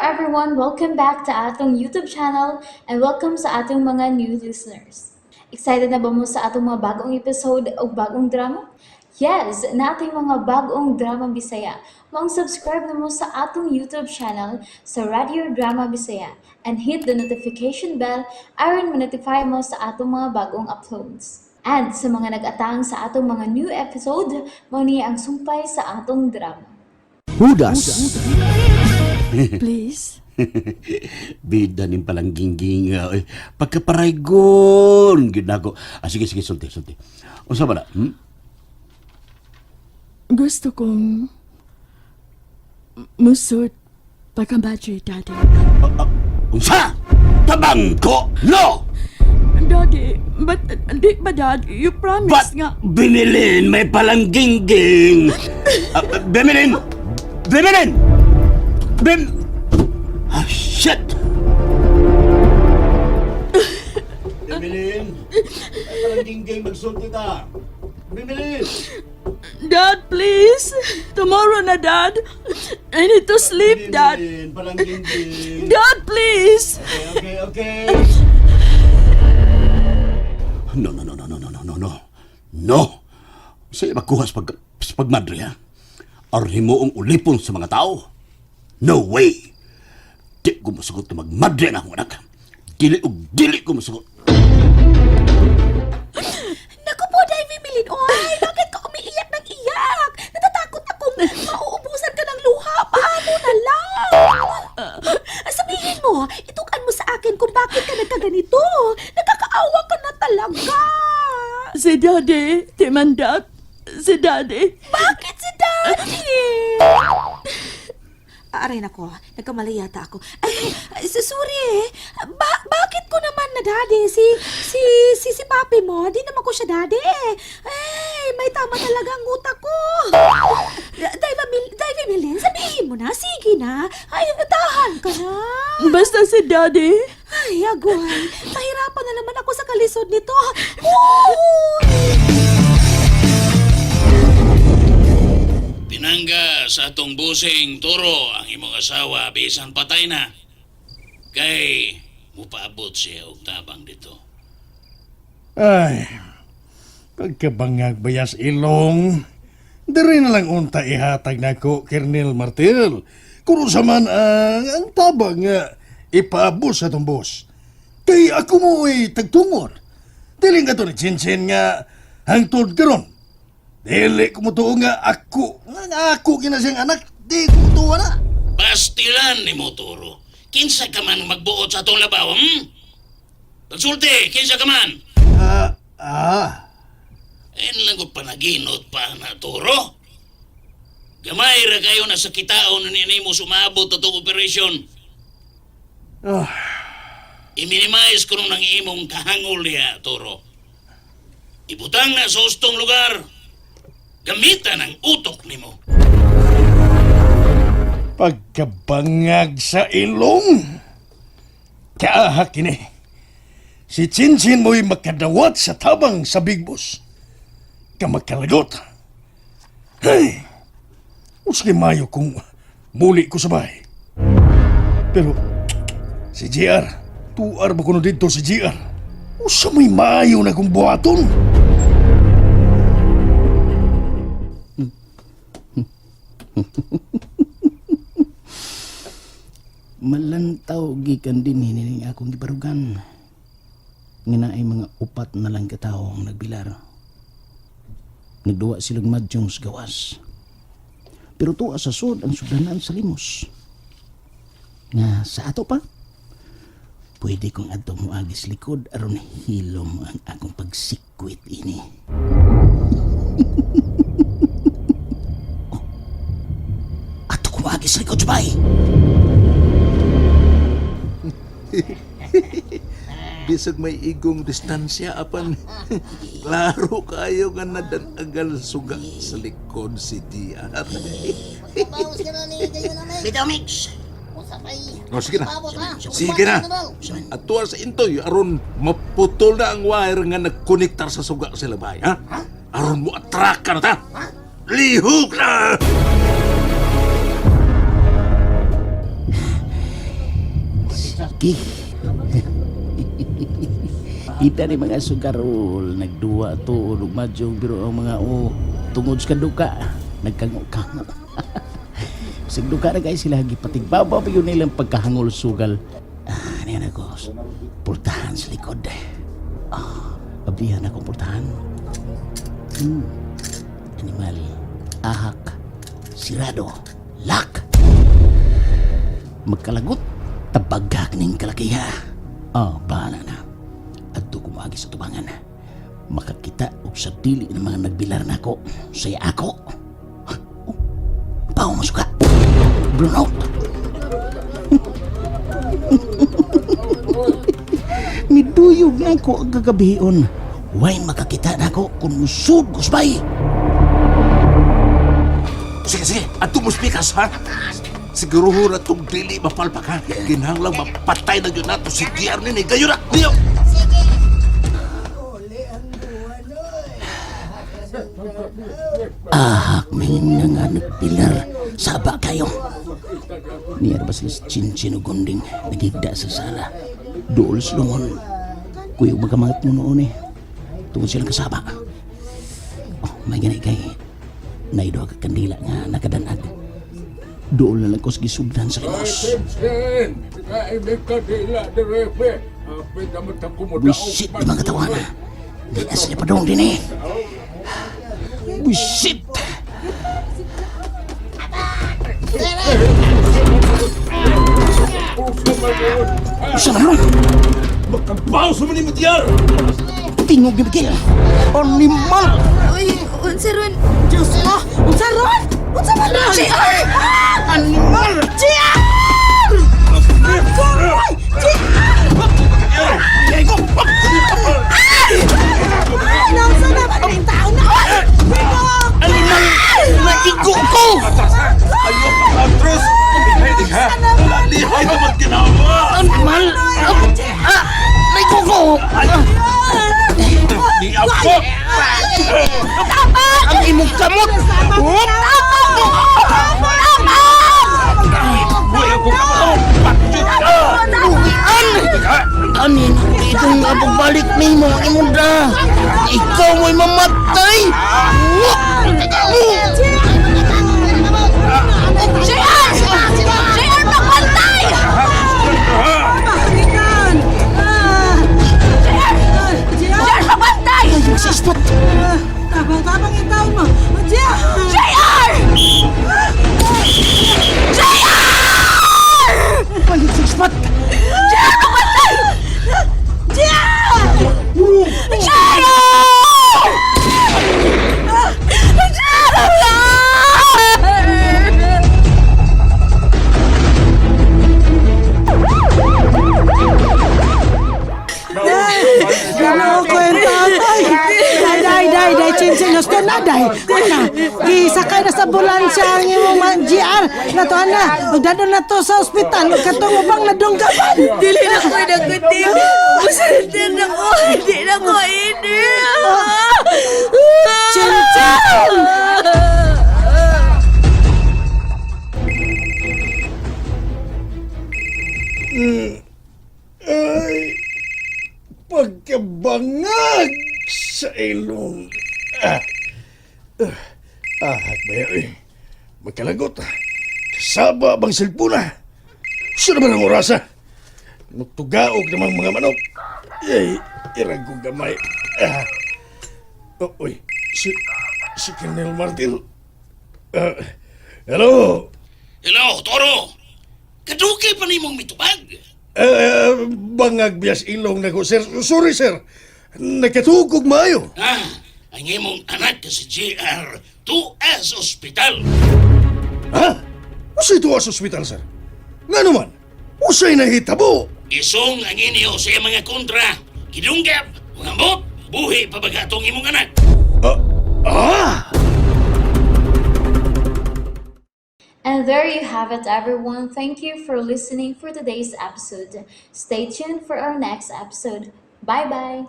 everyone! Welcome back to atong YouTube channel and welcome sa atong mga new listeners. Excited na ba mo sa atong mga bagong episode o bagong drama? Yes, naa tay mga bagong drama Bisaya. Maong subscribe na mo sa atong YouTube channel sa Radio Drama Bisaya and hit the notification bell aron ma-notify mo sa atong mga bagong uploads. And sa mga nag-atang sa atong mga new episode, mao ni ang sumpay sa atong drama. Hudas. Please? Bida ning palanggingging. Ay, pagkaparaygon. Gyud nako. Ah, sige, sige, sulti, sulti. Unsa ba na? Hmm? Gusto kong musod pagka-madre, Daddy. Unsa? Tabang ko? No! Daddy, but di ba, Dad? You But promised nga. Bimilin, may palanggingging. Ah, Bimilin! Bimilin! Bim... Ah, shit! Bimilin! May palanggingging, magsulti ta. Bimilin! Dad, please. Tomorrow na, Dad. I need to sleep, Dad. Bimilin, palanggingging. Dad, please. Okay. No, no, no, no, no, no, no, no, no. No! Sa'yo makuha sa pagmadre, ha? Aron himuong ulipon sa mga tao? No way! Di ko musugot na magmadre na akong anak. Dili og dili ko musugot. Naku po, Davy Milin. Oy, bakit ka umiiyak ng iyak? Natatakot akong mauubusan ka ng luha. Paano na lang? Sabihin mo, itukan mo sa akin kung bakit ka nagkaganito. Nakakaawa ka na talaga. Si Daddy, timandak. Si Daddy. Bakit si Daddy? Aray nako, nagkamali yata ako. Ay, ay, sorry eh. Bakit ko naman na daddy? Si papi mo, di naman ko siya daddy eh. Ay, may tama talaga ang utak ko. Dahil Milin, sabihin mo na, sige na. Ay, tahan ka na. Basta si Daddy. Ay, agoy. Mahirapan na naman ako sa kalisod nito. Uy! Pinangga sa atong busing turo ang imong asawa bisan patay na. Kay mupaabot siya og tabang dito. Ay, pagkabangag bayas ilong, diri na lang unta ihatag nako, Kernel Martel. Kung sa man ang tabang nga ipaabot sa atong boss. Kay ako mo ay tagtungod. Dili nga to ni Chinchin nga hangtod karon. Dili ko mutuo nga ako, nga ako kina siyang anak, di ko mutuo na. Pastilan ni mo turo. Kinsa ka man magbuot sa atong labaw, hmm? Pagsulti, kinsa ka man? Ah, ah, Ayun lang ko panaginot pa na turo. Gamay ra kayo na sa kitaon ni nimo sumabot atong operasyon. Ah. I-minimize ko nung nang imong kahangol niya, Toro. Ibutang na sa ustong lugar. Gamitan ang utok nimo. Pagkabangag sa ilong. Kaaha kini. Si Chinchin mo'y makadawat sa tabang sa Big Boss. Kamakalagot. Hey! Uski mayo kung muli ko sa bahay. Pero si JR, tuar ba kuno dito si JR? Usa may maayo na kong buhaton. Malantaw gikan din hining akong gibarugan. Nga naay mga upat na lang katawo ang nagbilar. Nagduwa silang madyong sa gawas. Pero tuwa sa sud ang sudanan sa limos. Nga sa ato pa, pwede kong adto mo agis likod aron hilom ang akong pagsikwit ini. Oh, ato ko moagis likod, bay! Bisag may igong distansya apan klaro kayo nga nadanagal suga sa likod si DR. Bitaw, Mix! O sige na. Sige na. At tuwa sa intoy aron maputol na ang wire nga nagkonektar sa suga sa labay, ha? Aron mo atraka na ta. Lihok na! Lagi. Kita ni mga sugarol, nagduwa to, nagmadyong, pero ang mga o, tungod sa kaduka, nagkango-kango. Sigduka na kayo sila, gipatigbabaw pa yun nilang pagkahangol sugal. Ah, niyan ako, pultahan sa likod. Ah, ablihan akong pultahan. Animal, ahak, sirado, lak. Magkalagot, tabagak ning kalakiha. Ah, bahala na. Adto kumagi sa tubangan. Makakita og sa dili ng mga nagbilar nako. Saya ako. Oh, paw masuka. Brunot. Miduyog na ko ang gagabion. Way makakita nako kung musud kusbay. Sige, sige. Adto mo speakers, ha? Siguro na itong dili mapalpak, ha? Kinahanglang mapatay na yun nato si GR nini. Gayon na! Diyo! Ahak mingin na nga nagpilar. Saba kayo. Niyar ba sila sa chinchin o gunding nagigda sa sala. Dool sa lungon. Kuya magamangat mo noon eh. Tungod silang kasaba. Oh, may ganay kay. Naido ka kandila nga nakadanag. Dool na lang ko sa gisugdan sa limos. Buisit na mga katawan. Di na sila padong din eh. Buisit! Usa man ron! Makabaw sa mani mo, GR! Tingog ni Miguel! Animal! Uy, unsa ron? Diyos ko! Unsa ron? Unsa man ron? JR! Animal! JR! Agoy! JR! Ay! Nausa na ba ang tao na? Ay! Bigo! Animal! Naigo ko! Ayaw ka, Andros! Lihay, ha? Lihay naman ginawa! Animal! Ah! Naigo ko! Ni ako! Ang imong kamot! Whoop! Buhay ako ka mo! Patyot ka! Lugian! Anin, itong nga pagbalik nimo ang imong da. Ikaw mo'y mamatay! Whoop! JR! JR, magbantay! Pakitan! JR, magbantay! Sa spot! Tabang-tabang yung taon mo! JR! JR! JR! Balik sa spot! JR, magbantay! JR! JR! JR! Ginoo ko yung tatay! Day, day, day, day, chinchin, gusto na, day! Una, gisakay na sa ambulansya ang imong GR. Natuan na, magdadon na to sa ospital. Katong ubang nadunggaban. Dili na ko naguting. Musultin na ko. Hindi na ko ini. Chinchin! Ay, pagkabangag sa ilong. Ah, ah, ah, ba eh. Magkalagot. Kasaba bang silpuna? Gusto naman ang orasa. Nagtugaog namang mga manok. Ay, irag ko gamay. Ah. Oh, uy, si Colonel Martil. Ah, hello? Hello, Toro! Kadugay pa nimong mitubag. Eh, bangag biyas ilong na ko, sir. Sorry, sir. Nakatugog maayo. Ha? Ang imong anak ka si JR 2S Hospital. Ha? Usay tuwa sa ospital, sir. Nga naman, usay nahitabo. Isong ang inyo sa iyang mga kontra. Gidunggap, mga ambot, buhi pa bagatong imong anak. Ah! Ah! And there you have it, everyone. Thank you for listening for today's episode. Stay tuned for our next episode. Bye bye.